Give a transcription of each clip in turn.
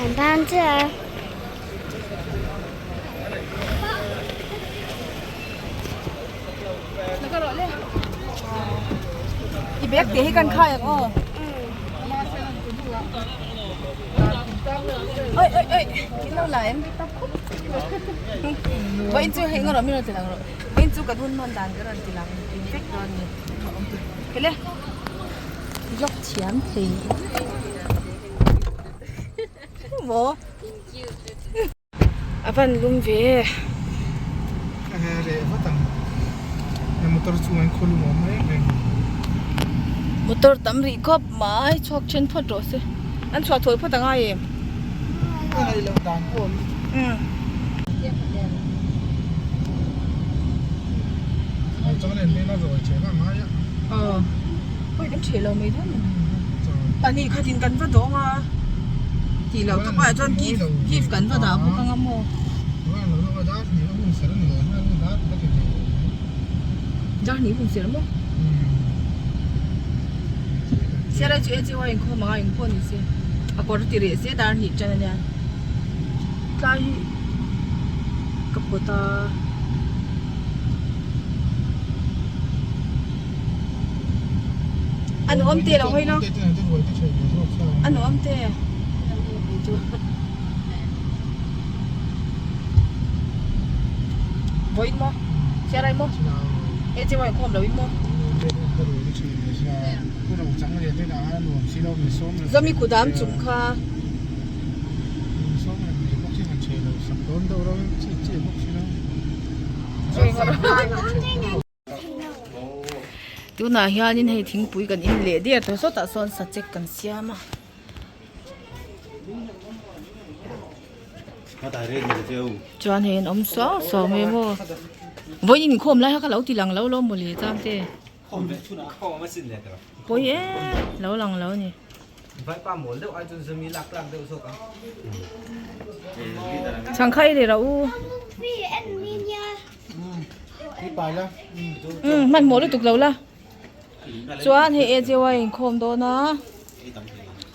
Kan ban chiah a. I bag te hi kan khai ang aw. Oi oi oi in lo la em. Vawiin chu hei ngarawh min rawn ti lang rawh. Vawiin chu kan hun hman dan ka rawn ti lang vek dawn a ni. Kele. Vlog thiam thei. Maw? A van lum ve. Reh vat ang. Motor chungah hian khawlum a awm reng reng. Motor tam rih khawp mai chhuak then phawt rawh se. An chhuah thawi phawt a ngai em? A ngaih loh dan pawh a awm. Pahnih khatin kan va dawng a tih loh tak ah chuan gift gift kan va dah bawk anga maw dar hnih hun ser maw sialai chu AGY inkhawm anga inkhawm ni se a kawr ti reh se dar hnih tan ania tlai hi ka pawt a. A nuam te lo hawi lo. A nuam te. Vawiin maw? Siarai maw? E che vawiin khawm lo in maw? Zomi kudam chung kha. Tunah hianin hei thingpui kan in leh der tawh sawtah sawn sachek kan siam a. Chuan hei an awm suau suau mai maw. Vawiin inkhawm lai kha ka lo ti lang lo lawm mawle chang te. Pawi e lo lang lo ni. Chhangkha i leh rah u. Umm hmanhmawh lutuk lo la. Chuan hei AJY inkhawm dawn a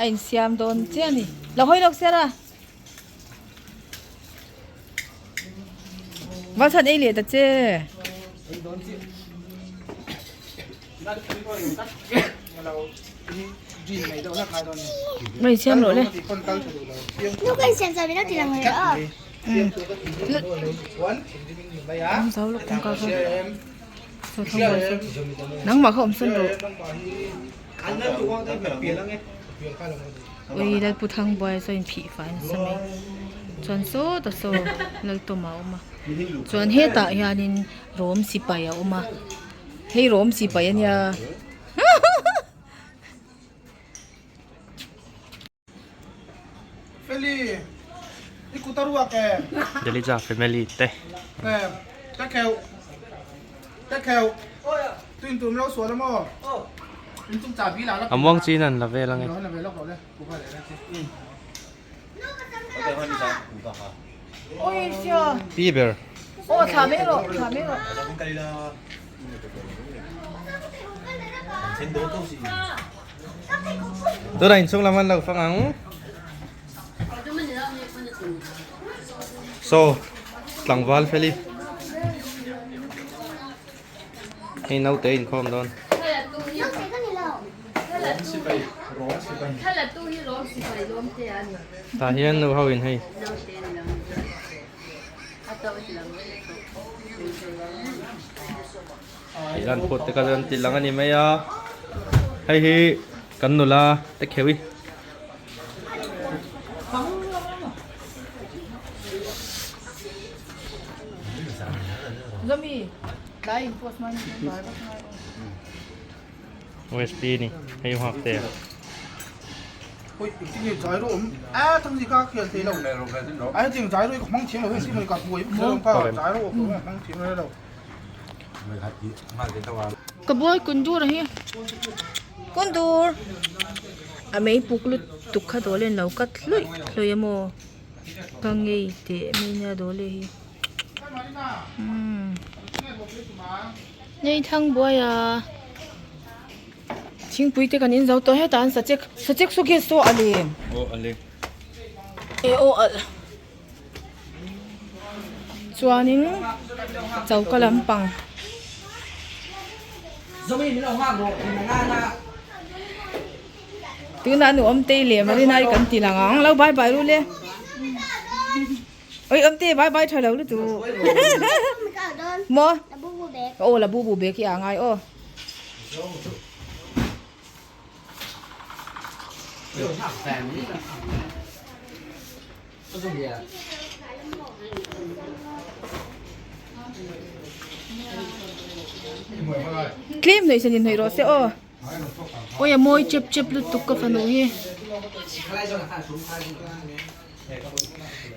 a insiam dawn chiah a ni. Lo hawi lawk sia la. Va chhan ei leh ta che. Mai siam loh le. Nangmah kha awm sawn rawh. Ui Lalpu Thangbuaia chuan inphih fai nasa mai chuan sawta saw Laltawma a awm a chuan hetah hianin rawm sipai a awm a hei rawm sipai a nia. Feli i kut a ruak e. Delija family te. Ka kheuh ka kheuh tuin tum lo sual amaw in chung cha bi la la A muang chin an la vel ange. La vel lawk le ku kha le chi. Oi sia. Pi ber. Oh thla mai rawh thla mai rawh. Tunah inchhung lam an lo fang ang. Saw tlangval feli. Hei naute inkhawm dawn. Tah hian nu ho in hei. Tih lan phut te kha chuan tih lang a ni mai a hei hi kan nula te kheuh i. Usb ni hei nghak te. Ui tinge zai ro awm a thang chi ka khial thei lo ai ting zai ro ka hmang thiam lo hei si ka buai ka zai ro ka hmang thiam lo. Ka buai kundur a hi kundur a mei puk lutuk kha dawh len lo cut hluih hluih a maw ka ngei teh mai nia dawh leh hi umm nei thang buai a thingpui te kan in zo tawh hetah an sachek sachek saw gas saw a lem aw a lem e aw alh. Chuanin choka lampang tunah nu awmtei leh Marina hi kan ti lang ang lo bye bye ru le oi awmte bye bye tha lo lutuk maw aw la bu bu bag hi a ngai aw. Tlem hnawih sen inhnawih rawh se aw. Awi a mawi chep chep lutuk ka fanu hi.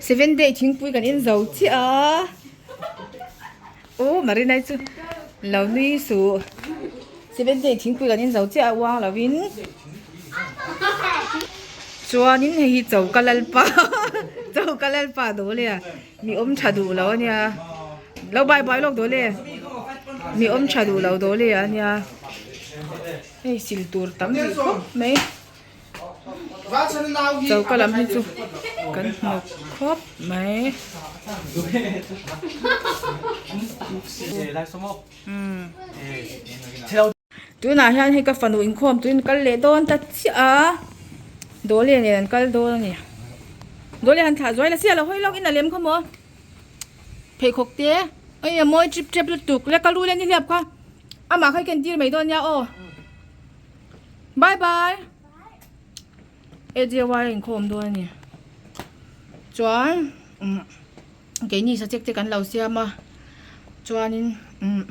Seven day thingpui kan in zo chiah a. Aw Marinai chu lo nui suh. Seven day thingpui kan in zo chiah a uang lovin. Chuanin hei hi choka lalpa choka lalpa dawl e a mi awm tha duh lo ania lo bai bai lawk dawl e mi awm tha duh lo dawl e ania hei sil tur tam rih khawp mai choka lam hi chu kan hnawk khawp mai. Tunah hian hei ka fanu inkhawm tuin kal leh dawn ta chiah a Dawle nen an kal dawn a ni Dawle han thlah zuai la sia lo hawi lawk in a lem kha maw pheikhawk te oi a mawi trip trep lutuk le ka lu le ni hliap kha amah kha i ken tir mai dawn nia aw bye bye AJY a inkhawm dawn a ni chuan umm. Keini sachek te kan lo siam a chuanin umm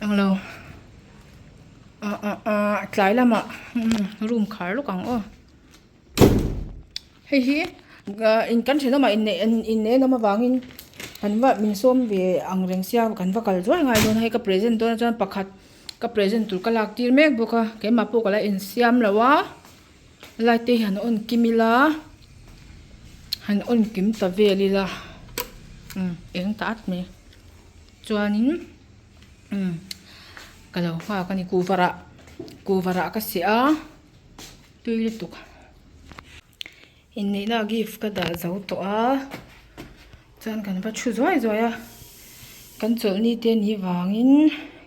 englo ah ah ah tlai lamah room khar lawk ang aw hei hi ah in kan thenawmah inneih inneih an awm avangin. Kan va min sawm ve ang reng sia kan va kal zuai ngai dawn a hei ka present dawn a chuan pakhat ka present tur ka lak tir mek bawk a keimah pawh ka la insiam lo a light te hi han on kim ila han on kim ta vel ila umm eng ta at mai chuanin umm ka lo nghak a ni kuvarah kuvarah ka seh a tui lutuk. Inneihna ah gift ka dah zo tawh a chuan kan va thu zuai zuai a kan chawlhni te ni vangin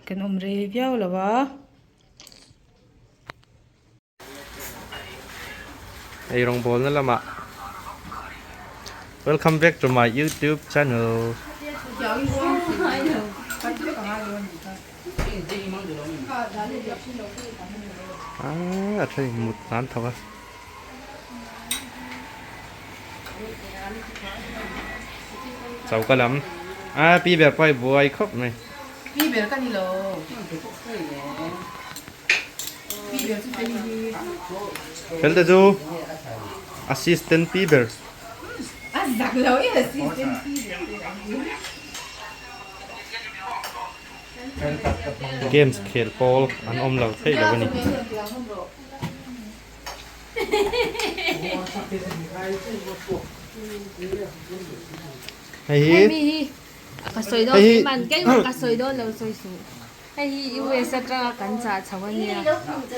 kan awm rei viau lo a. Ei rawngbawlna lamah Welcome back to my youtube channel. A then in mut nan thawk a. Choka lam a pi ber pawh hi buai khawp mai. Pi ber ka ni lo. Pi ber chu fel hi. Fel te chu assistant pi ber. A zak lo e assistant pi ber te ang hi. Games khel pawl an awm lo theih lo a ni. Hei hi Hemi hi ka sawi dawn Hei hi man keimah ka sawi dawn lo sawi suh. Hei hi US atanga kan chah chho a nia.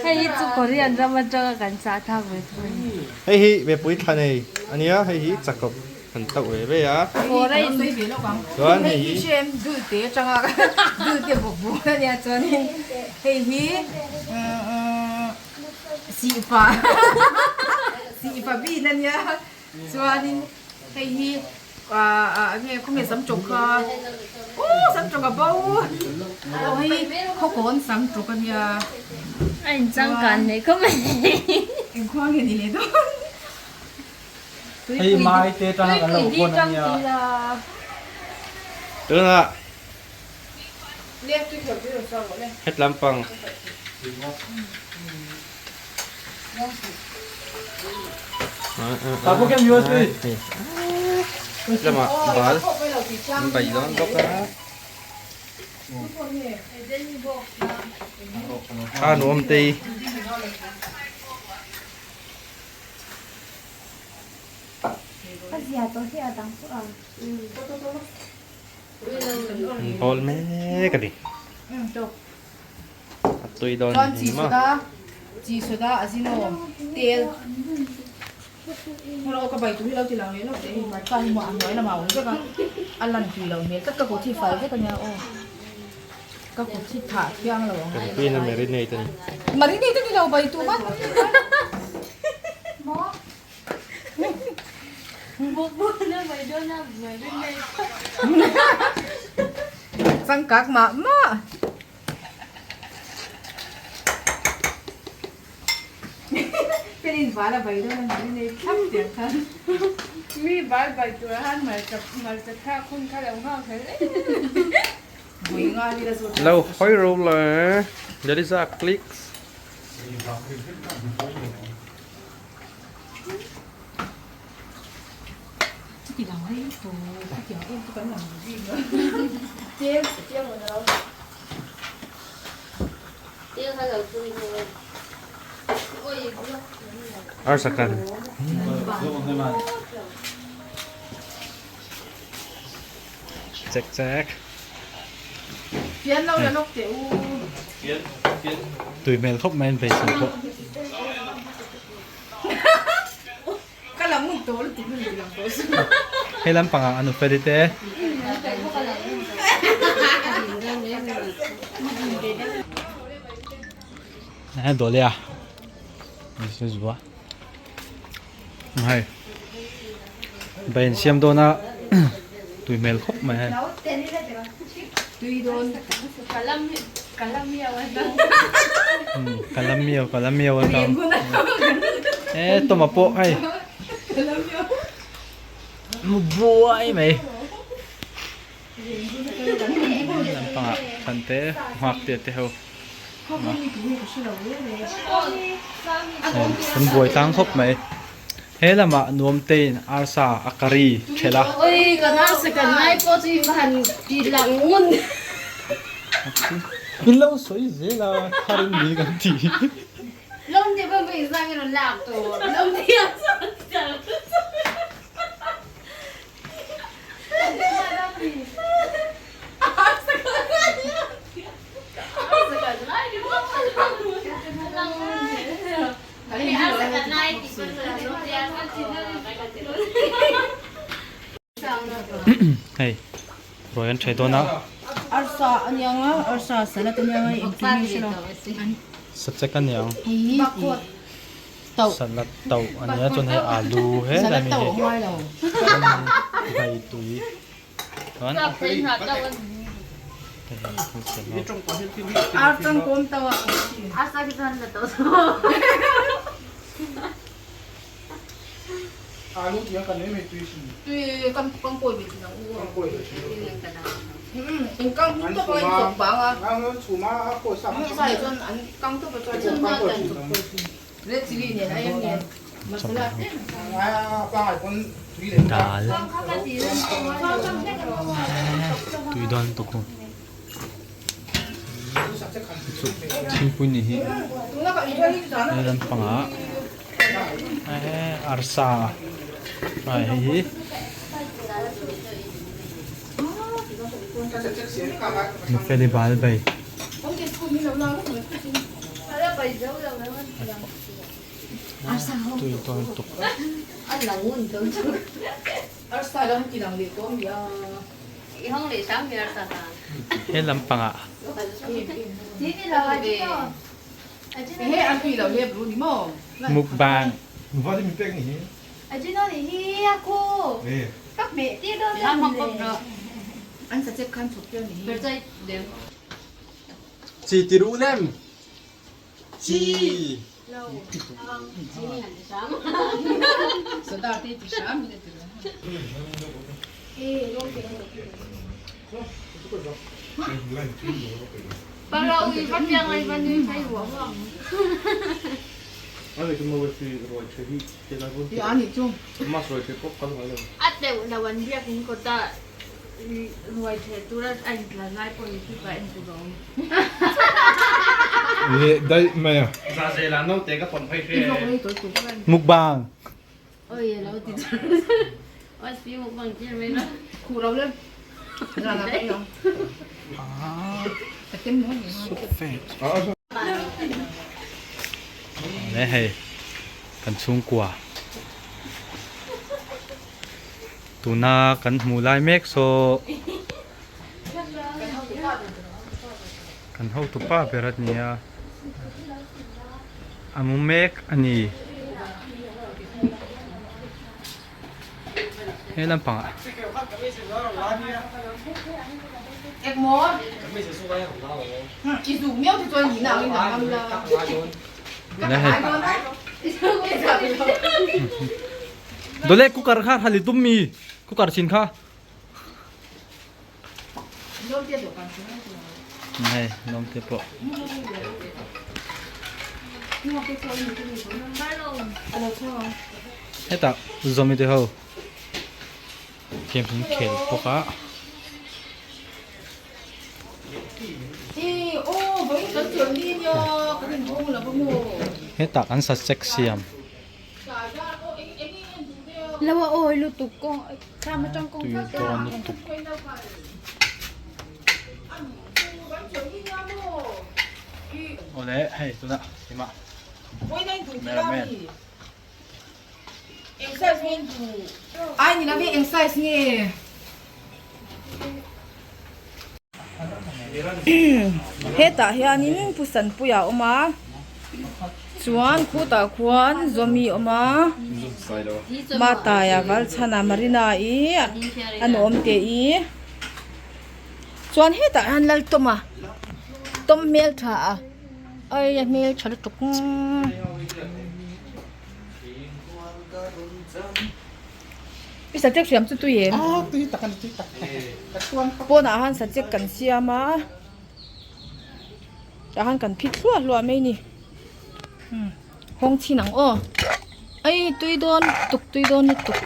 Hei hi chu Korean ram atanga kan chah thlak ve thung a ni. Hei hi mipui thla nei a nia hei hi chakawp an tauh ve ve a. Chuan hei hi Hei hi dulte atanga dulte bawk bawk a nia chuanin hei hi Sihfa Sihfa bin a nia chuanin hei hi ah enge khawnge sam tawk kha aw sam tawk a bo aw hei khawkawn sam tawk a nia a inchangkan hle khawp mai engkhua nge ni leh dawn hei mai te tanga kan lo hawn a nia tunah Hetlam pang. Lamah bal an bai dawn bawk a. A nuam tei. An bawl mek a ni. A tui dawn ni maw. Chi soda a zin aw tel hmawlh aw ka bai tur hi lo ti lang leh lawk teh hei hmarcha hi maw a hnuai lamah a awm vek a a lan tui lo hmel tlat ka kut hi fai vek a nia aw ka kut hi thah thiang lo ang Kan tuina marinate a ni. Marinate a ni lo bai tur man. Changkak mah mah. Felin val a bai dawn a ni nei thlap tiang khan. Mi val bai tur a han hmarcha thlak hun kha lo nghak hlel em. Bui nga ni la zawt. Lo hawi ro le. Jalisa clicks. Arsa kan. Chek chek. Tui hmel khawp mai an beisei pawh. Hei lampangah an ufeli te. Hei dawleh a. Hei bai an siam dawn a tui hmel khawp mai hei. Kalamiau kalamiau a tam e tawma pawh hei mu buai mai lampangah thante nghak te te ho. Kan buai tlang khawp mai. He lamah nuamtein arsa a curry ṭhelh a. Oi kan arsa kan ngai pawh chu i va han ti lang ngun. In lo sawi zel a, tharin ni kan ti. Lawmte pawh vawi zang i rawn lak tawh. Lawmte arsa a ti char. Hei ruai an ṭhei dawn a. Arsa a niang a, arsa salad a niang a, engtin nge hre lo. Sachek a niang. Hei hi tauh. Salad tauh a nia chuan hei alu he Salad tauh a ngai lo. Bai tui. Chuan Ar tangkawm tauh a. Alu tiang kan ei mai tui sin. Tui kan kan kawi ve thin ang u. Kan kawi ve thin. In kang hmun tawp a in chawp bang a. An chhum a a kawi sa. Sa hi chuan an kang tawp a chuan kan kawi thin. Red chilli nen a em nen masala tlem a sang. Dal tui dawn lutuk ho. Thingpui ni hi he lampangah arsa fry hei hi nufeli bal bai. Tui dawn lutuk. He lampangah mukbang. Chi ti ru lem. Chi. Leh daih mai a. Mukbang. Le hei kan chhungkua tuna kan hmuh lai mek saw kan hotu pa ber a ni a a mu mek a ni he lampangah. Dawleh cooker kha hal i tum mi cooker chin kha. Hei lawm te pawh. Hetah zomi te ho game an khel bawk a. Hetah an sachek siam. Tui dawn lutuk. Awle hei tunah keimah cameraman. Hetah hianin Pu Sanpuia a awm a chuan khutah khuan Zawmi a awm a Mataia Valchhana Marina i a nuam teh i chuan hetah hian Laltawma tawm hmeltha a aia hmeltha lutuk. I sachek siam chu tui em? Tui tak a ni tui tak. Pawnah han sachek kan siam a tah han kan phit hluah hluah mai a ni hawng chhin ang aw. Ei tui dawn lutuk tui dawn lutuk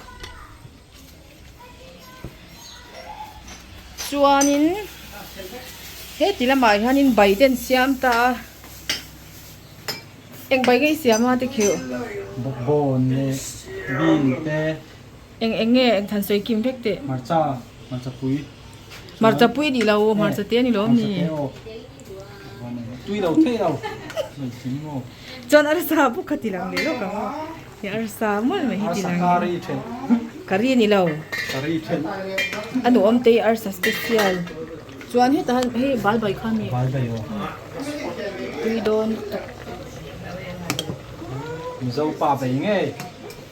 chuanin heti lamah hianin bai te an siam ta a eng bai nge i siam a tikhiu Bawkbawn leh bean te. Eng eng nge eng than sawi kim vek teh. Hmarcha, hmarcha pui. Hmarcha pui ni lo, hmarcha te a ni lo ni. Hmarcha te aw. Tui lo thei lo. Mai kim aw. Chuan arsa pawh kha ti lang leh lawk ang aw. He arsa mawlh mai hi ti lang. Arsa curry then. Curry ni lo. Curry then. A nuam te arsa special. Chuan hetah hian hei bal bai kha a ni. Bal bai aw. Tui dawn tak. Mizo pa bai ngei.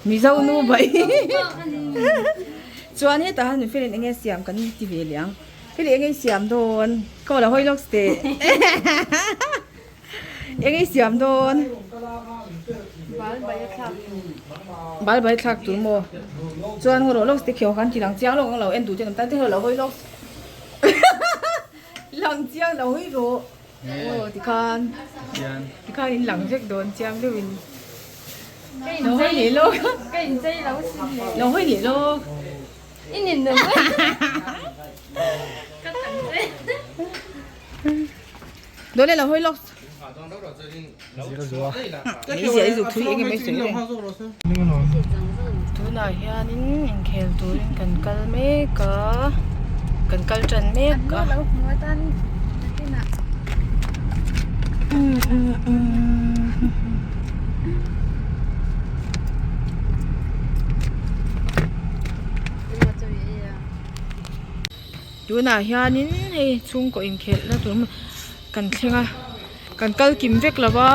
Mizo nu bai. Chuan hetah hian felin enge siam kan ti ve leh ang. Felin enge siam dawn. Ka la hawi lawk teh. Enge i siam dawn? Bal bai a thlak tur. Bal bai thlak tur maw? Chuan haw rawh lawk te khiau khan ti lang chiang lawk ang lo en duh te kan tan te lo hawi lawk. Lang chiang lo hawi rawh. Aw tikhan tikhan in lang vek dawn chiang deuh in. Lo hawi leh lawk. Ka inchei lo sin le. Lo hawi leh lawk. I nin lo mai. Ka tan che. Dawleh lo hawi lawk. Zira zuk thui eng em sawi reng. Tunah hianin inkhel turin kan kal mek a, kan kal tan mek a. Tunah hianin hei chhungkaw inkhelhna tur kan thleng a kan kal kim vek lo va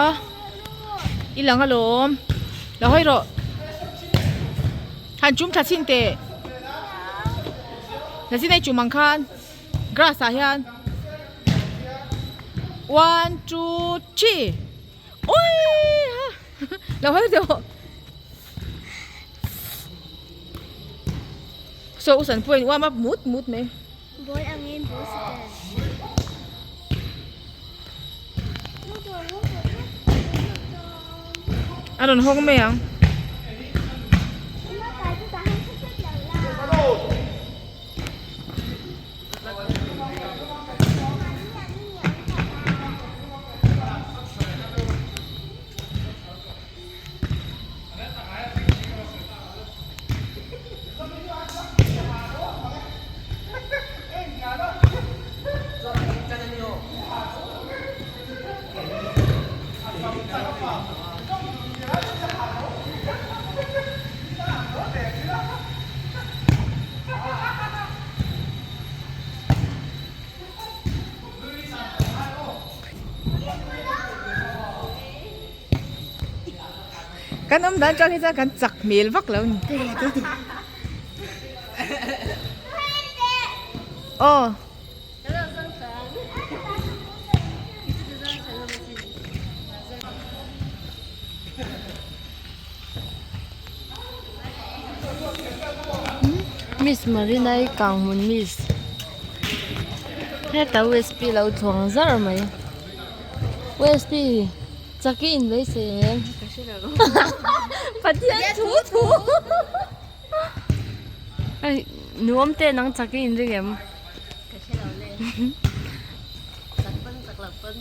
i lang alawm lo hawi rawh han chum tha chhin teh nachin a i chum ang khan grass ah hian one two three awii lo hawi tawh. Saw u san pawhin uam a mut mut mai. Ball angin ball si tel. A rawn hawng mai ang. Kan awm dan chuan hi chuan kan chak hmel vak lo ni. Aw. Miss Marina i kang hmun miss heta usp lo thuang zar mai usp Chak i in beisei em? Ka hre lo. Pathian thu thu. Hei nuam te nang chak i in ring em? Ka hre lo le. Chak pawn chak lo pawn.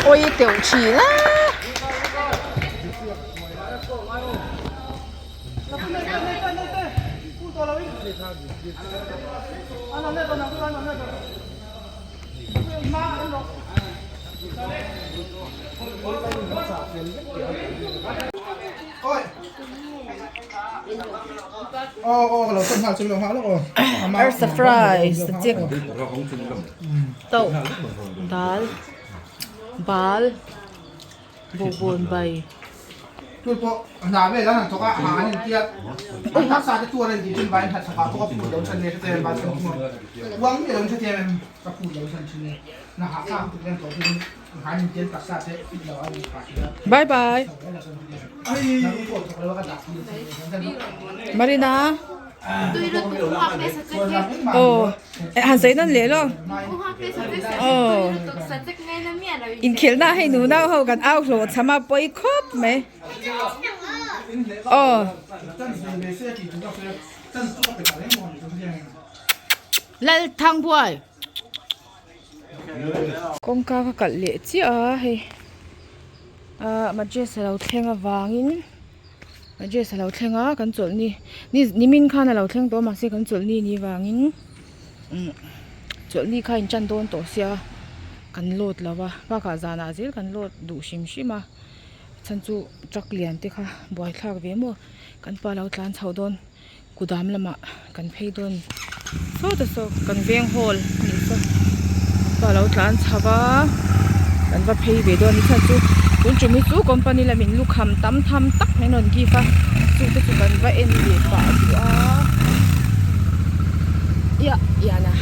Pawi teuh thin a. Arsa fry sachek tauh dal bal bawhbawn bai. Bye bye Marina aw han sawi nawn leh lawk aw inkhelhna hei nunau ho kan au hlawh cham a pawi khawp mai aw. Lalthangbuai. Kawngka ka kalh leh chiah a hei ahh matress a lo thleng avangin matress a lo thleng a kan chawlh ni ni nimin khan a lo thleng tawh a mahse kan chawlh ni ni vangin umm chawlh ni kha a inchan dawn tawh sia kan load lo va bakah zanah zel kan load duh hrim hrim a chhan chu truck lian te kha buaithlak ve maw kan pa lo tlan chho dawn. Kudam lamah kan phei dawn sawt a saw kan veng hall a nih saw pa lo tlan chho va kan va phei ve dawn a ni chhan chu tun tum hi chu company lamin lukham tam tham tak min rawn give a chu te chu kan va en leh pah duh a iah ian a.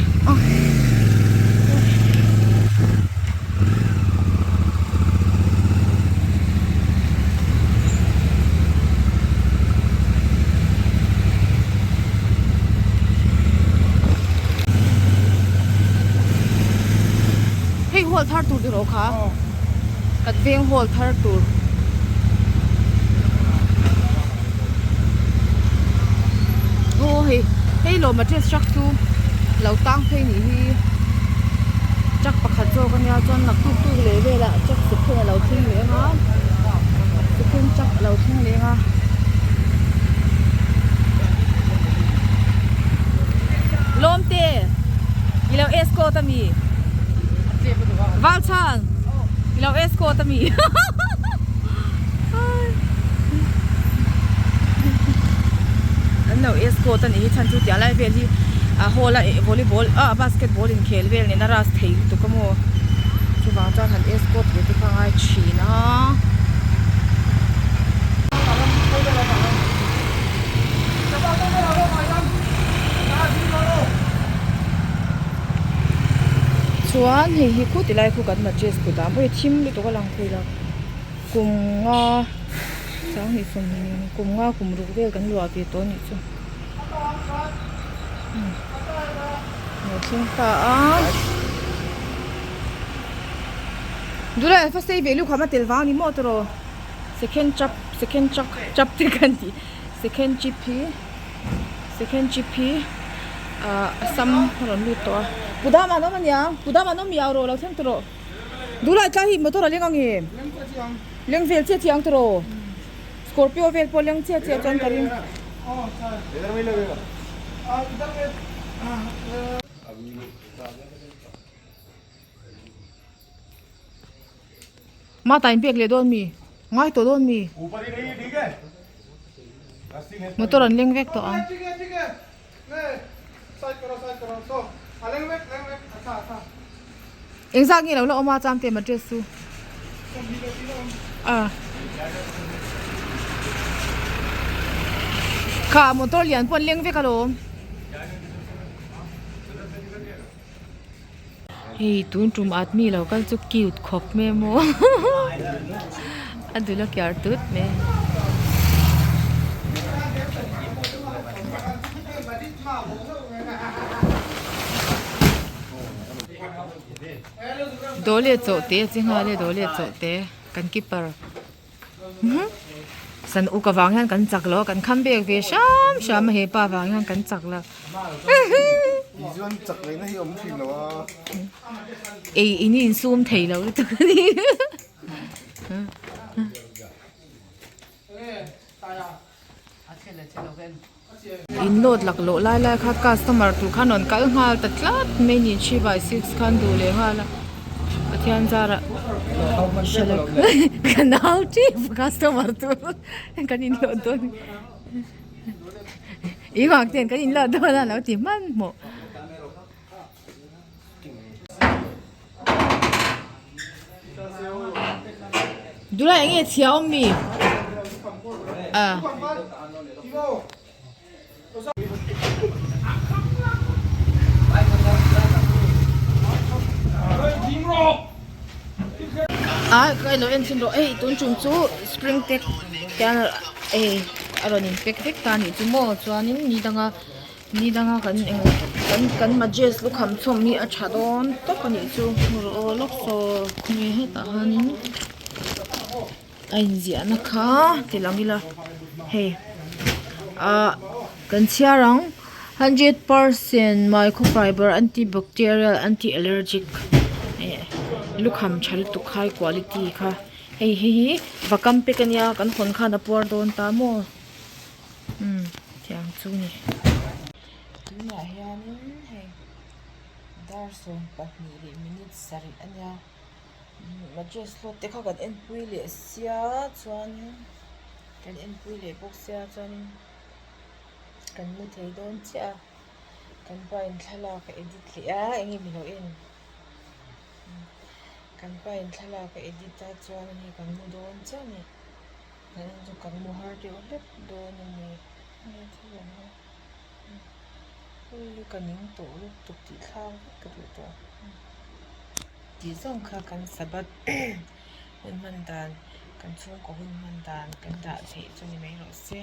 Hei hall thar tur tiraw kha kan veng hall thar tur. Aw hei hei lawm a dress truck chu lo tang phei nih hi truck pakhat zawk ania chuan naktuk tuk leh velah truck second a lo thleng leh anga second truck a lo thleng leh anga. Lawmte i lo escort ami Valchhan i lo escort ami. An lo escort a nih hi chhan chu tiang lai vel hi a hall a volleyball ah basketball inkhel vel nen a ras thei lutuk a maw chuvang chuan han escort ve te kha a ngai thin a. Chuan hei hi khu tilai khu kan mattress kut ah mawi thim lutuk a lang thei lo. Kum nga sanghnih sawmhnih kum nga kum ruk vel kan luah ve tawh a nih chu lo thleng ta a Dulai an fa sei ve lukham a tel vang a ni maw tawh second chap second chak chap te kan tih second chip hi second chip hi ah a sam a rawn lut tawh a kudam ah an awm a niang kudam ah an awm miau rawh lo thleng tawh rawh. Dulai tlai hi motor a leng ang em? Leng vel chiah chiah ang tawh Scorpio vel pawh leng chiah chiah chuan ka ring. Mata in pek leh dawn mi? Ngai tawh dawn mi? Motor an leng vek tawh ang. Engzat nge lo la awm a chang te mattress chu a kha motor lian pawh an leng vek alawm. Hei tun tum admi lo kal chu cute khawp mai maw a dul a kiar tut mai. Dawleh chawhte a che nghal e dawleh chawhte kan keeper. San uk avang hian kan chak lo a kan kham bek ve hram hram a hepa avang hian kan chak lo. Chuan chak ngaihna hi awm thin lo a. Ei in insum thei lo lutuk a ni. In load lak loh lai lai kha customer tur khan rawn kal nghal ta tlat mai ni 3 by 6 khan duh leh nghal a Pathian zarah ka nau tep customer tur kan in load dawn i vang ten kan in load dawn a lo ti hmanhmawh. Dulai eng nge chhia awm mi? A. A ka lo en thin rawh hei tun chung chu spring tech hian hei a rawn in pack vek ta a nih chu maw chuanin ni danga Ni danga kan eng kan kan majes lukham chhawm hi a tha dawn tawp a nih chu rawh aw lawk saw khawnge hetah hianin a inziahna kha ti lang ila hei ah kan chhiar ang 100% microfiber anti bacterial anti allergic eh lukham tha lutuk high quality kha hei hi hi vakam pack ania kan hawn khan a puar dawn ta maw. Umm tiang chu ni. Tunah hianin hei dar 12 leh minute sarih a nia matrix hlawt te kha kan enpui leh sia chuanin kan enpui leh bawk sia chuanin kan mu thei dawn chiah a kan pa in thlalak a edit leh a eng nge mi lo en kan pa in thlalak a edit a chuan hei kan mu dawn chiah a ni. Kan chu kan mu har deuh hlek dawn a ni nge thil ang a hei hi ka ning tawh lutuk tih thlak vek ka duh tawh tih zawng kha kan sabbath hun hman dan kan chhungkaw hun hman dan kan dah theih chu ni mai rawh se.